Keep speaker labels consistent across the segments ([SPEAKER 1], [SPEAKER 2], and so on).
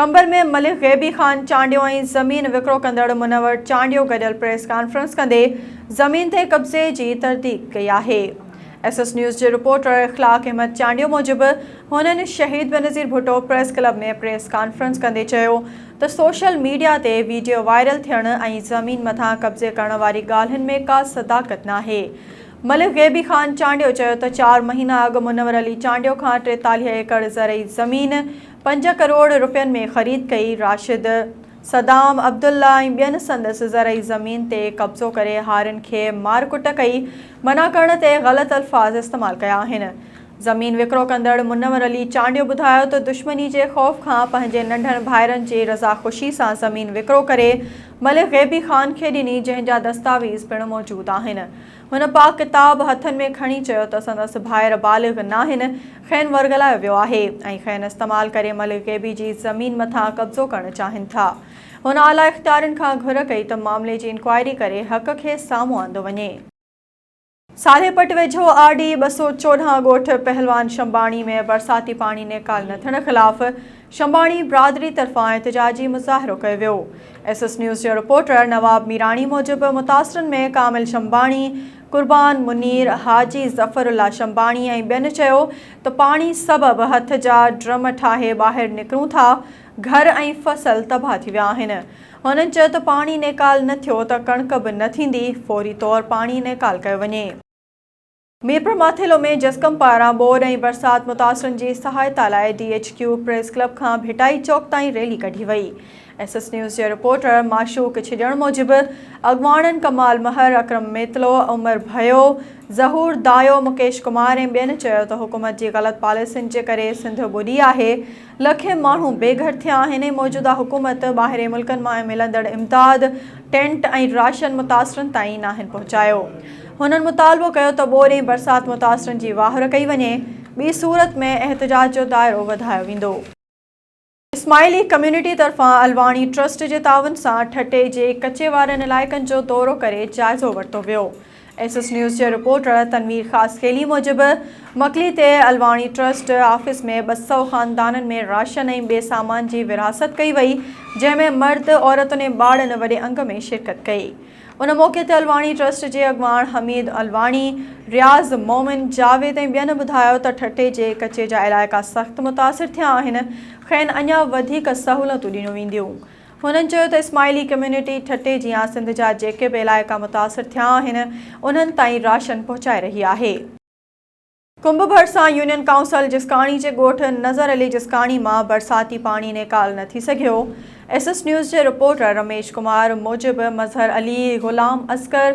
[SPEAKER 1] قمبر ۾ ملڪ غيبي خان چانڊيو ۽ زمين وڪرو ڪندڙ منور چانڊيو گڏيل پريس ڪانفرنس ڪندي زمين تي قبضي جي ترديد ڪئي آهي. ايس ايس نيوز جي رپورٽر اخلاق احمد چانڊيو موجب هنن Shaheed Benazir Bhutto press club ۾ press conference ڪندي چيو ته سوشل ميڊيا تي ويڊيو وائرل ٿيڻ ۽ زمين مٿان قبضي ڪرڻ واري ڳالهين ۾ ڪا صداقت ناهي. ملڪ غيبي خان چانڊيو چيو ته چار مهينا اڳ منور علي چانڊيو کان 43 ايڪڙ زرعي زمين پنج ڪروڙ رپين ۾ خريد ڪئي، راشد، صدام، عبدالله ۽ ٻين سندس زرعي زمين تي قبضو ڪري هارين کي مار ڪٽ ڪئي، منع ڪرڻ تي غلط الفاظ استعمال ڪيا آهن. زمين وڪرو ڪندڙ منور علي چانڊيو ٻڌايو ته دشمني جي خوف کان پنهنجي ننڍن ڀائرن جي رضا خوشي سان زمين وڪرو ڪري ملڪ غيبي خان کي ڏني جنهن جا دستاويز پڻ موجود آهن. هن پاڪ ڪتاب هٿن ۾ کڻي چيو ته سندس ڀائر بالغ ناهن، کين ورغلايو ويو آهي ۽ کين استعمال ڪري ملڪ غيبي جي زمين مٿان قبضو ڪرڻ چاهين ٿا. هن اعليٰ اختيارين کان گهر ڪئي ته معاملي جي انڪوائري ڪري حق کي سامهون آندو وڃي. صالح پٽ ويجهو آر ڊي 214 ڳوٺ پهلوان شنباڻي ۾ برساتي پاڻي نيڪال نه ٿيڻ خلاف شنباڻي برادري طرفان احتجاجي مظاهرو ڪيو ويو. ايس ايس نيوز جو رپورٽر نواب ميراڻي موجب متاثرن ۾ ڪامل شنباڻي، قربان منير، حاجي ظفر الله شنباڻي ۽ ٻين چيو ته پاڻي سبب هٿ جا ڊرم ٺاهي ٻاهر نڪرون ٿا، گهر ۽ فصل تباهه ٿي ويا آهن. هنن چيو ته پاڻي نيڪال نه ٿيو ته ڪڻڪ به نه ٿيندي، فوري طور پاڻي نيڪال ڪيو وڃي. ميرپور ماٿيلو ۾ جسقم پاران ٻوڏ ۽ برسات متاثرن جي سهائتا لاء D H Q press club کان ڀٽائي چوڪ تائين ريلي ڪڍي وئي. ايس ايس نيوز جي رپورٽر معشوق ڇڄڻ موجب اڳواڻن ڪمال مهر، اڪرم ميتلو، عمر ڀيو، ظهور دايو، مڪيش ڪمار ۽ ٻين چيو ته حڪومت جي غلط پاليسين جي ڪري سنڌ ٻڏي آهي، لکين ماڻهو بي گهر ٿيا آهن ۽ موجوده حڪومت ٻاهرين ملڪن مان ملندڙ امداد، ٽينٽ ۽ راشن متاثرن تائين ناهن پهچايو. هنن مطالبو ڪيو ته ٻوڏ ۽ برسات متاثرن جي واهر ڪئي وڃي، ٻي صورت ۾ احتجاج جو دائرو وڌايو ويندو. اسماعيلي ڪميونٽي طرفان الواڻي ٽرسٽ جي تعاون سان ٺٽي جي ڪچي وارن علائقن جو دورو ڪري جائزو ورتو ويو. ايس ايس نيوز جي رپورٽر تنوير خاصخيلي موجب مڪلي تي الواڻي ٽرسٽ آفيس ۾ 200 خاندانن ۾ راشن ۽ ٻئي سامان جي ورهاست ڪئي وئي جنهن ۾ مرد، عورتن ۽ ٻارڙن وڏي انگ ۾ شرڪت ڪئي. ان موقعي تي الواڻي ٽرسٽ جي اڳواڻ حميد الواڻي، رياض مومن، جاويد ۽ ٻين ٻڌايو ته ٺٽي جي ڪچي جا علائقا سخت متاثر ٿيا آهن کين اڃا وڌيڪ سهولتون ڏنيون وينديون. هنن چيو ته اسماعيلي ڪميونٽي ٺٽي جيان سنڌ جا جيڪي به علائقا متاثر ٿيا آهن انهن تائين راشن پهچائي رهي آهي. ڪنب ڀرسان يونين ڪائونسل جسڪاڻي جي ڳوٺ نظر علي جسڪاڻي مان برساتي پاڻي نيڪال نه ٿي سگهيو. ايس ايس نيوز جي رپورٽر رميش ڪمار موجب مظهر علي، غلام اصغر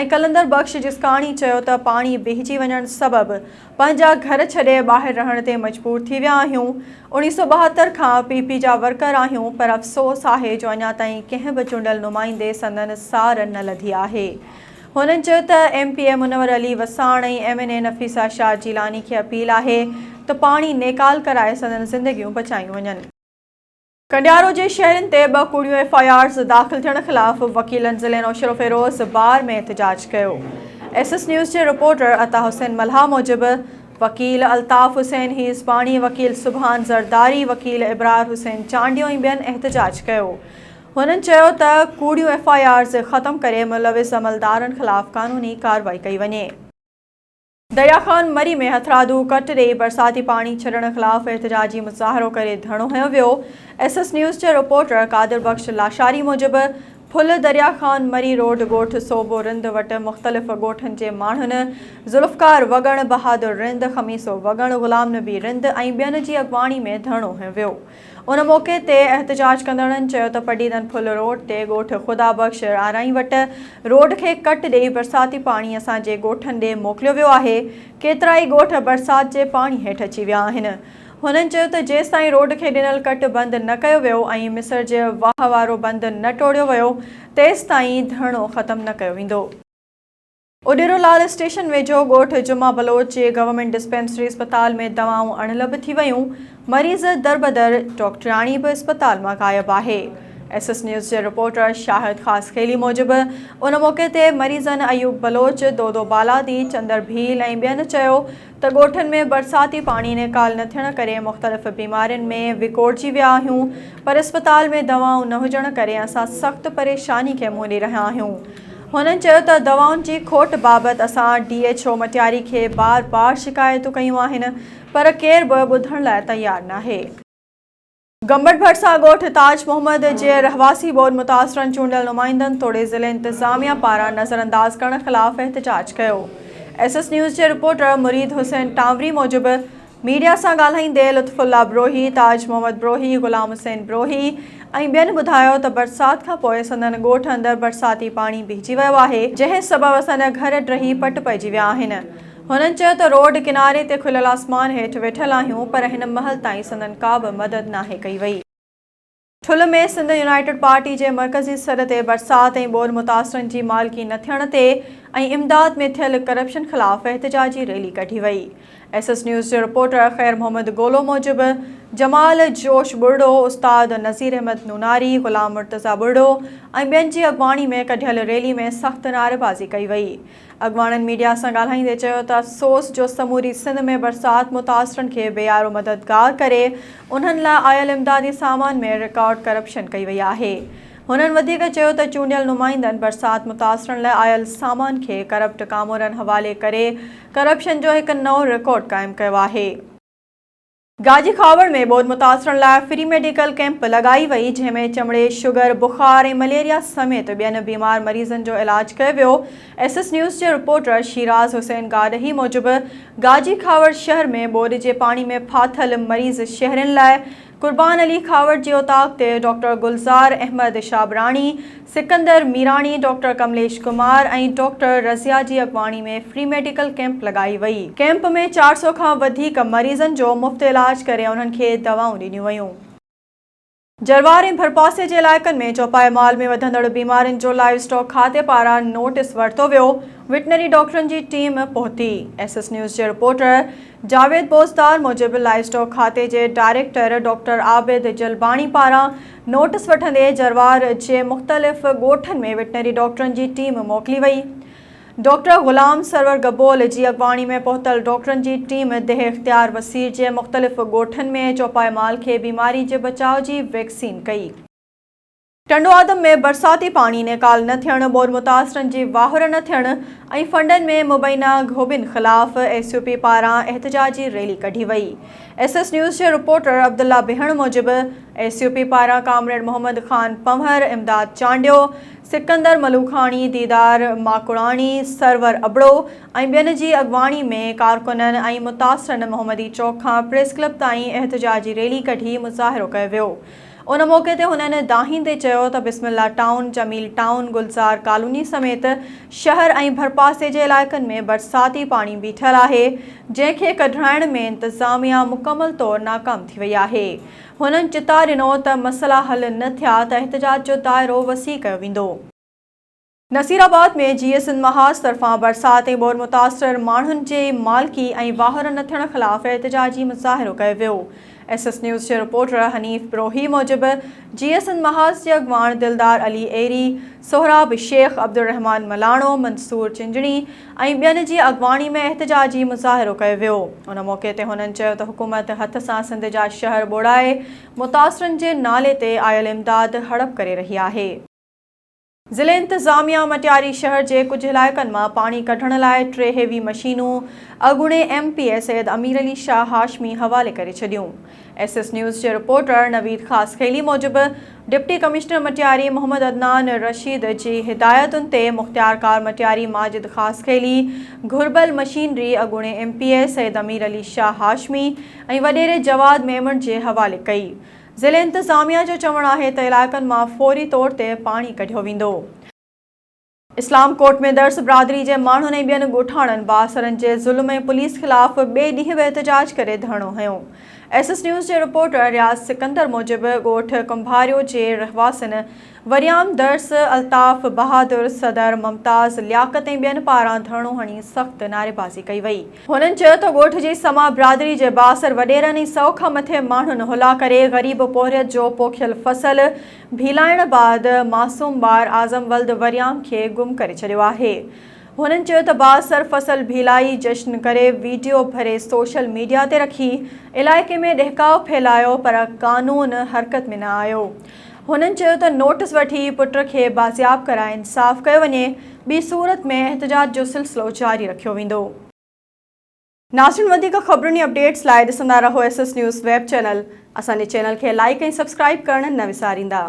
[SPEAKER 1] ۽ قلندر بخش جسڪاڻي چيو ته پاڻي بيهجي وڃڻ سبب پنهنجا گهر ڇڏي ٻاهر رهڻ تي مجبور ٿي ويا آهيون، 1972 کان پي پي جا ورڪر آهيون پر افسوس آهي جو اڃا تائين ڪنهن به چونڊيل نمائندي سندن سار نه لڌي آهي. هنن چيو ته M P A Munawar Ali Wassan ۽ M N A Nafisa Shah Jilani کي اپيل آهي ته پاڻي نيڪال ڪرائي سندن زندگيون بچايون وڃن. ڪنڊيارو جي شهرين تي ٻه ڪوڙيون ايف I آرز داخل ٿيڻ خلاف وڪيلن ضلعي نوشهروفيروز بار ۾ احتجاج ڪيو. ايس ايس نيوز جي رپورٽر عطا حسين ملاح موجب وڪيل الطاف حسين هيسباڻي، وڪيل سبحان زرداري، وڪيل ابرار حسين چانڊيو ۽ ٻين احتجاج ڪيو. هنن چيو ته ڪوڙيون ايف I آرز ختم ڪري ملوث عملدارن خلاف قانوني ڪارروائي ڪئي وڃي. دريا خان مري ۾ هٿرادو ڪٽ ڏئي برساتي پاڻي ڇڏڻ خلاف احتجاجي مظاهرو ڪري ڌرڻو هنيو ويو. ايس ايس نيوز جي رپورٽر قادر بخش لاشاري موجب ڦل دريا خان مري روڊ ڳوٺ صوبو رند وٽ مختلف ڳوٺن جي ماڻهن ذوالفقار وڳڻ، بهادر رند، خميسو وڳڻ، غلام نبي رند ۽ ٻين جي اڳواڻي ۾ ڌرڻو هنيو ويو. ان موقعي تي احتجاج ڪندڙن چيو ته پڊيدن ڦل روڊ تي ڳوٺ خدا بخش آرائين وٽ روڊ کي ڪٽ ڏئي برساتي پاڻي اسان جي ڳوٺن ڏي موڪليو ويو آهي، ڪيترائي ڳوٺ برسات جي پاڻي هيٺ اچي ويا آهن. هنن چيو ته جيستائين روڊ کي ڏنل ڪٽ بند نه ڪيو ويو ۽ مصر جي واهه وارو بند نه ٽوڙيو ويو تيستائين ڌرڻو ختم نه ڪيو ويندو. اڏيرو لال اسٽيشن ويجهو ڳوٺ جمعه بلوچ جي گورنمينٽ ڊسپينسري اسپتال ۾ دوائون اڻلڀ ٿي ويون، مريض دربدر، ڊاڪٽرياڻي به اسپتال مان غائب آهي. ايس ايس نيوز جي رپورٽر شاهد خاصخيلي موجب ان موقعي تي مريضن ايوب بلوچ، دودو بالادي، چندر ڀيل ۽ ٻين چيو ته ڳوٺن ۾ برساتي پاڻي نيڪال نه ٿيڻ ڪري مختلف بيمارين ۾ وڪوڙجي ويا آهيون پر اسپتال ۾ دوائون نه هجڻ ڪري اسان سخت پريشاني کي منهن ڏئي رهيا آهيون هنن چيو ته دوائن جي کوٽ بابت اسان ڊي ايڇ او مٽياري کي بار بار شڪايتون ڪيون آهن پر ڪير به ٻڌڻ لاء تيار ناهي. گمبٽ ڀرسان ڳوٺ تاج محمد جي رهواسي ٻوڏ متاثرن چونڊيل نمائندن توڙي ضلعي انتظاميا پاران نظرانداز ڪرڻ خلاف احتجاج ڪيو. ايس ايس نيوز جي رپورٽر مريد حسين ٽانوري موجب ميڊيا سان ڳالهائيندي لطف الله بروهي، تاج محمد بروهي، غلام حسين بروهي ۽ ٻين ٻڌايو ته برسات کانپوء سندن ڳوٺ اندر برساتي پاڻي بيهجي ويو آهي جنهن سبب اسان جا گهر ڊهي پٽ پئجي ويا آهن. هنن چيو ته روڊ ڪناري تي کليل آسمان هيٺ ويٺل آهيون پر هن مهل تائين سندن ڪا به مدد ناهي ڪئي وئي. ٺل ۾ سنڌ يونائيٽيڊ پارٽي جي مرڪزي سڏ تي برسات ۽ ٻوڏ متاثرن جي مالڪي نه ٿيڻ تي ۽ امداد ۾ ٿيل ڪرپشن خلاف احتجاجي ريلي ڪڍي وئي. ايس ايس نيوز جي رپورٽر خير محمد گولو موجب جمال جوش ٻرڙو، استاد نذير احمد نوناري، غلام مرتضيٰ ٻرڙو ۽ ٻين جي اڳواڻي ۾ ڪڍيل ريلي ۾ سخت نعريبازي ڪئي وئي. اڳواڻن ميڊيا سان ڳالهائيندي چيو ته افسوس جو سموري سنڌ ۾ برسات متاثرن کي بي يارو مددگار ڪري انهن لاء آيل امدادي سامان ۾ رڪارڊ ڪرپشن ڪئي وئي آهي. هنن وڌيڪ چيو ته چونڊيل نمائندن برسات متاثرن لاء آيل سامان کي ڪرپٽ ڪامورن حوالي ڪري ڪرپشن جو هڪ نئون رڪارڊ قائم ڪيو آهي. گاجي کهاوڙ ۾ ٻوڏ متاثرن لاء فري ميڊيڪل ڪئمپ لڳائي وئي، جنهن ۾ چمڙي، شگر، بخار ۽ مليريا سميت ٻين بيمار مريضن جو علاج ڪيو ويو. ايس ايس نيوز جي رپورٽر شيراز حسين گاڏهي موجب گاجي کهاوڙ شهر ۾ ٻوڏ جي پاڻي ۾ ڦاٿل مريض شهرين لاء قربان علي کهاوڙ جي اوطاق تي doctor Gulzar Ahmed Shabrani, Sikandar Mirani, doctor Kamlesh Kumar ۽ doctor Razia جي اڳواڻي ۾ فري ميڊيڪل ڪئمپ لڳائي وئي. ڪئمپ ۾ 400 کان وڌيڪ مريضن جو مفت علاج ڪري انهن کي دوائون ڏنيون ويون. جروار ۽ ڀرپاسي جي علائقن ۾ چوپائي مال ۾ وڌندڙ بيمارين جو لائيو اسٽاڪ کاتي پاران نوٽيس ورتو ويو، وٽنري ڊاڪٽرن جي ٽيم پهتي. ايس ايس نيوز جي رپورٽر جاويد بوزدار موجب لائيو اسٽاڪ کاتي جي ڊائريڪٽر ڊاڪٽر عابد جلباڻي پاران نوٽس وٺندي جروار جي مختلف ڳوٺن ۾ وٽنري ڊاڪٽرن جي ٽيم موڪلي وئي. ڊاڪٽر غلام سرور گبول جي اڳواڻي ۾ پهتل ڊاڪٽرن جي ٽيم ديهه اختيار وسير جي مختلف ڳوٺن ۾ چوپائي مال کي بيماري جي بچاء جي ويڪسين ڪئي. ٽنڊو آدم ۾ برساتي پاڻي نيڪال نه ٿيڻ، ٻوڏ متاثرن جي واهر نه ٿيڻ ۽ فنڊن ۾ مبينا گهوٻين خلاف ايس يو پي پاران احتجاجي ريلي ڪڍي وئي. ايس ايس نيوز جي رپورٽر عبدالله بهڻ موجب ايس يو پي پاران ڪامريڊ محمد خان پنهور، امداد چانڊيو، سڪندر ملوکاڻي، ديدار ماڪوڙاڻي، سرور ابڙو ۽ ٻين جي اڳواڻي ۾ ڪارڪنن ۽ متاثرن محمدي چوڪ کان پريس ڪلب تائين احتجاجي ريلي ڪڍي مظاهرو ڪيو ويو. ان موقعي تي هنن دانهيندي چيو ته Bismillah town, Jamil town, Gulzar colony سميت شهر ۽ ڀرپاسي جي علائقن ۾ برساتي پاڻي بيٺل آهي، جنهن کي ڪڍرائڻ ۾ انتظاميا مڪمل طور ناڪام ٿي وئي آهي. هنن چتاء ڏنو ته مسئلا حل نه ٿيا ته احتجاج جو دائرو وسيع ڪيو ويندو. نصيرآباد ۾ جيئي سنڌ محاذ طرفان برسات ۽ ٻوڏ متاثر ماڻهن جي مالڪي ۽ واهر نه ٿيڻ خلاف احتجاجي مظاهرو ڪيو ويو. ايس ايس نيوز جي رپورٽر حنيف بروهي موجب جيئي سنڌ محاذ جي اڳواڻ دلدار علي ايري، سهراب شيخ، عبدالرحمان ملاڻو، منصور چنجڻي ۽ ٻين جي اڳواڻي ۾ احتجاجي مظاهرو ڪيو ويو. ان موقعي تي هنن چيو ته حڪومت هٿ سان سنڌ جا شهر ٻوڙائي متاثرن جي نالي تي آيل امداد هڙپ ڪري رهي آهي. ضلعي انتظاميا مٽياري شهر جي ڪجهه علائقن مان پاڻي ڪڍڻ لاء ٽي هيوي مشينون اڳوڻي M P A Syed Amir Ali Shah Hashmi حوالي ڪري ڇڏيون. ايس ايس نيوز جي رپورٽر نويد خاصخيلي موجب ڊپٽي ڪمشنر مٽياري محمد عدنان رشيد جي هدايتن تي مختيارڪار مٽياري ماجد خاصخيلي گهربل مشينري اڳوڻي M P A Syed Amir Ali Shah Hashmi ۽ وڏيري جواد ميمڻ جي حوالي ڪئي. ضلعي انتظاميا جو چوڻ آهي ته علائقن مان فوري طور تي پاڻي ڪڍيو ويندو. اسلام ڪوٽ ۾ درس برادري جي ماڻهن ۽ ٻين ڳوٺاڻن بااثرن جي ظلم ۽ پوليس خلاف ٻئي ڏينهن به احتجاج ڪري ڌرڻو هنيو. ايس ايس نيوز جي رپورٽر رياض سڪندر موجب ڳوٺ ڪنڀاريو جي رهواسين وريام درس، الطاف بهادر، صدر ممتاز لياقت ۽ ٻين پاران ڌرڻو هڻي سخت نعريبازي ڪئي وئي. هنن چيو ته ڳوٺ جي سما برادري جي بااثر وڏيرن ۽ سئو کان مٿي ماڻهن هلا ڪري غريب پورهيت جو پوکيل فصل ڀيلائڻ بعد معصوم ٻار اعظم ولد وريام کي گم ڪري ڇڏيو آهي. هنن چيو ته بااثر فصل ڀيلائي جشن ڪري ويڊيو ڀري سوشل ميڊيا تي رکي علائقي ۾ ڏهڪاء ڦهلايو پر قانون حرڪت ۾ نه آيو. هنن چيو ته نوٽس وٺي پٽ کي بازياب ڪرائي انصاف ڪيو وڃي، ٻي صورت ۾ احتجاج جو سلسلو جاري رکيو ويندو. ناظرين وڌيڪ خبرن ۽ اپڊيٽس لاء ڏسندا رهو S S news web channel اسان جي چينل کي لائيڪ ۽ سبسڪرائيب ڪرڻ نه وساريندا.